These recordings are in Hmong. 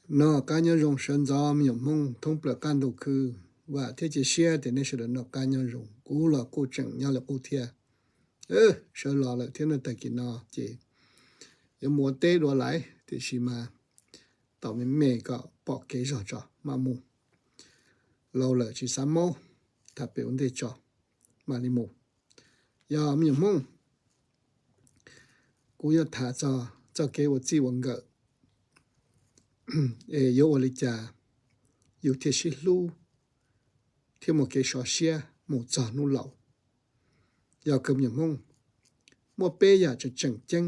Noj qab nyob zoo sawv ntxov me nyuam Hmoob thoob plaws qab ntuj khw. Vam thiab cia siab tias nej sawv daws noj qab nyob zoo, kuv los kuj tseem nyob li qub thiab. Sawv los lawm thiab no, tag kis no ces yuav mus ua teb dua lais, tiam sis mas tau me me kom pom kev zog tso mam mus. Laus lawm tsis xav maub, tham pem ua ntej tso mam li mus. Yog me nyuam Hmoob, kuv yuav tham txog txoj kev ua txij ua nkawm es yuav ua li cas yus thiaj sib hlub thiab muaj kev sov siab mus txog hnub laus. Yog kawg me nyuam Hmoob, muaj peb yam tseem tseem ceeb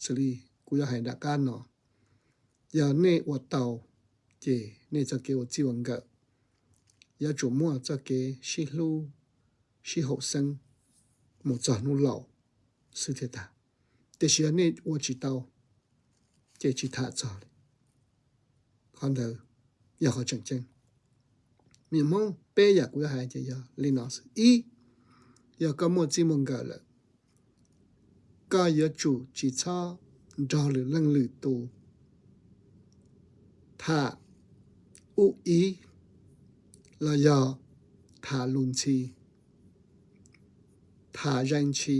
xws li kuv yuav hais nram qab no. Yog nej ua tau, ces nej txoj kev ua txij ua nkawm yuav tsum muaj txoj kev sib hlub, sib haum xeeb mus txog hnub laus xwb thiaj tag. Tiam sis yog nej ua tsis tau, ces tsis tham txog li. Qhov ntawd yog qhov tseem ceeb. Me nyuam Hmoob, peb yam kuv yuav hais ces yog li no xwb. Ib, yog koj muaj txij muaj nkawm lawm, koj yuav tsum tsis txhob nrog lwm leej lwm tus tham ub ib los yog tham lus ntxhi, tham zaj ntxhi,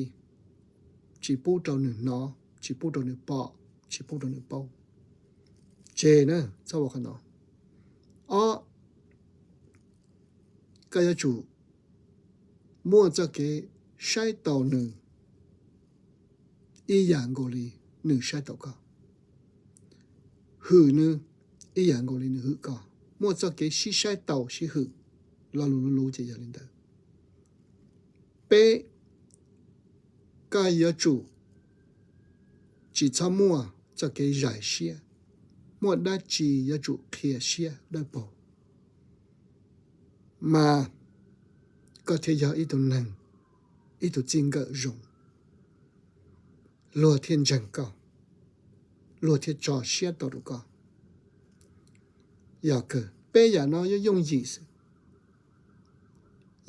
tsis pub rau nws hnov, tsis pub rau nws pom, tsis pub rau nws paub. Tseg na, txhob ua qhov no. Ob, koj yuav tsum muaj txoj kev saib taus nws ib yam nkaus li nws saib taus koj, hwm nws ib yam nkaus li nws hwm koj. Muaj txoj kev sib saib taus sib hwm, lo lus luv luv ces yog li ntawd. Peb, koj yuav tsum tsis txhob muaj txoj kev zais siab, muaj dab tsi yuav tsum qhia siab dawb paug, mas koj thiaj yog ib tug neeg, ib tug txij nkawm zoo, luag thiaj ntseeg koj, luag thiaj tso siab tau rau koj. Yog kawg, peb yam no yooj yooj yim xwb.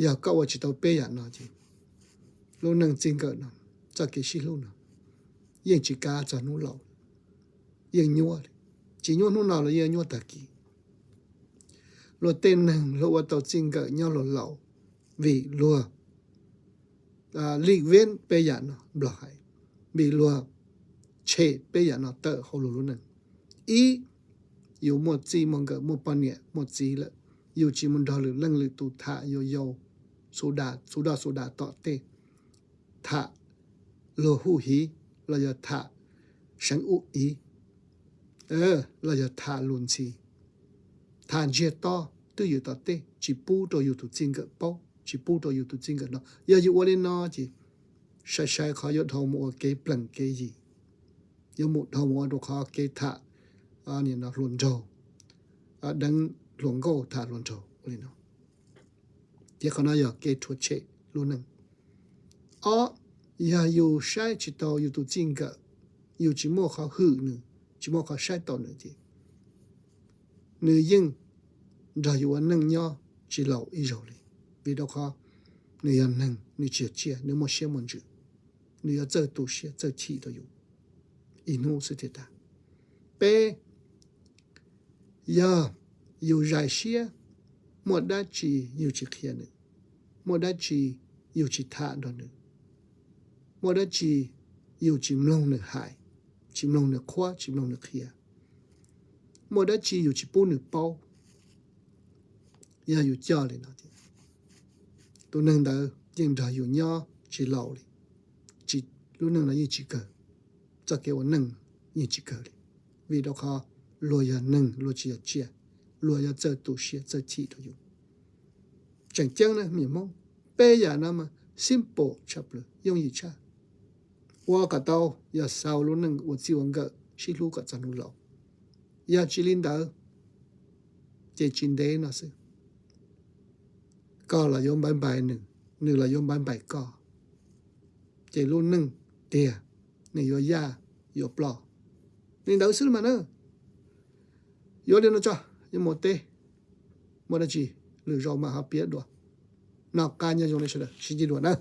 Yog koj ua tsis tau peb yam no ces lub neej txij nkawm no, txoj kev sib hlub no yeej tsis kav txog hnub laus, yeej nyuaj li. Tsis nyuaj hnub no los yeej nyuaj tag kis. Luag tej neeg luag ua tau txij nkawm nyob luag laus vim luag lik veb peb yam no, Nplog hais, vim luag tshem peb yam no tawm hauv luag lub neej. Ib, yus muaj txij muaj nkawm, muaj poj niam muaj txiv lawm, yus tsis mus nrog lwm leej lwm tus tham yau yau, xu da xu da tom tej, tham luag huj hiv los yog tham seev ub ib, los yog tham lus ntxhi, tham ntsiag to twj ywm tom tej, tsis pub rau yus tus txij nkawm paub, tsis pub rau yus tus txij nkawm hnov. Yog yus ua li no ces sai sai qhov yuav dhau mus ua kev plees kev yig, yuav mus dhau mus ua rau qhov kev tham hluas nraug, deev hluas nkauj tham hluas nraug ua li no. Ces qhov no yog kev rhuav tshem lub neej. Ob, yog yus saib tsis tau yus tus txij nkawm, yus tsis muaj qhov hwm nws, tsis muaj qhov saib tau nws ces nws yeej nrog yus ua neej nyob tsis laus ib zaug li, vim rau qhov nws yog neeg, nws tsis yog tsiaj, nws muaj siab muaj ntsws, nws yuav txawj tu siab txawj chim rau yus ib hnub xwb thiaj tag. Peb, yog yus zais siab, muaj dab tsi yus tsis qhia nws, muaj dab tsi yus tsis tham nrog nws, muaj dab tsi yus tsis mloog nws hais, tsis mloog nws qhuab, tsis mloog nws qhia, muaj dab tsi yus tsis pub nws paub, yog yus coj li no, tus neeg ntawd yeej nrog yus nyob tsis laus li, lub neej no yeej tsis kawg, txoj kev ua neej yeej tsis kawg li, vim rau qhov luag yog neeg, luag tsis yog tsiaj, luag yuav txawj tu siab txawj chim rau yus. Tseem ceeb na me nyuam Hmoob, peb yam no mas simple tshaj plaws, yooj yim tshaj. Ua kom tau, yog xaus lub neej ua txij ua nkawm sib hlub kom txog hnub laus. Yog tsis li ntawd, ces tsis ntev no xwb, koj los yuav npaiv npais nws, nws los yuav npaiv npais koj, ces lub neej tiag nws yuav yaj yuav ploj. Li ntawd xwb mas na. Yuav li no tso, yuav mus teb, muaj dab tsi lwm zaus mam ho piav dua. Noj qab nyob zoo nej sawv daws, sib ntsib dua na.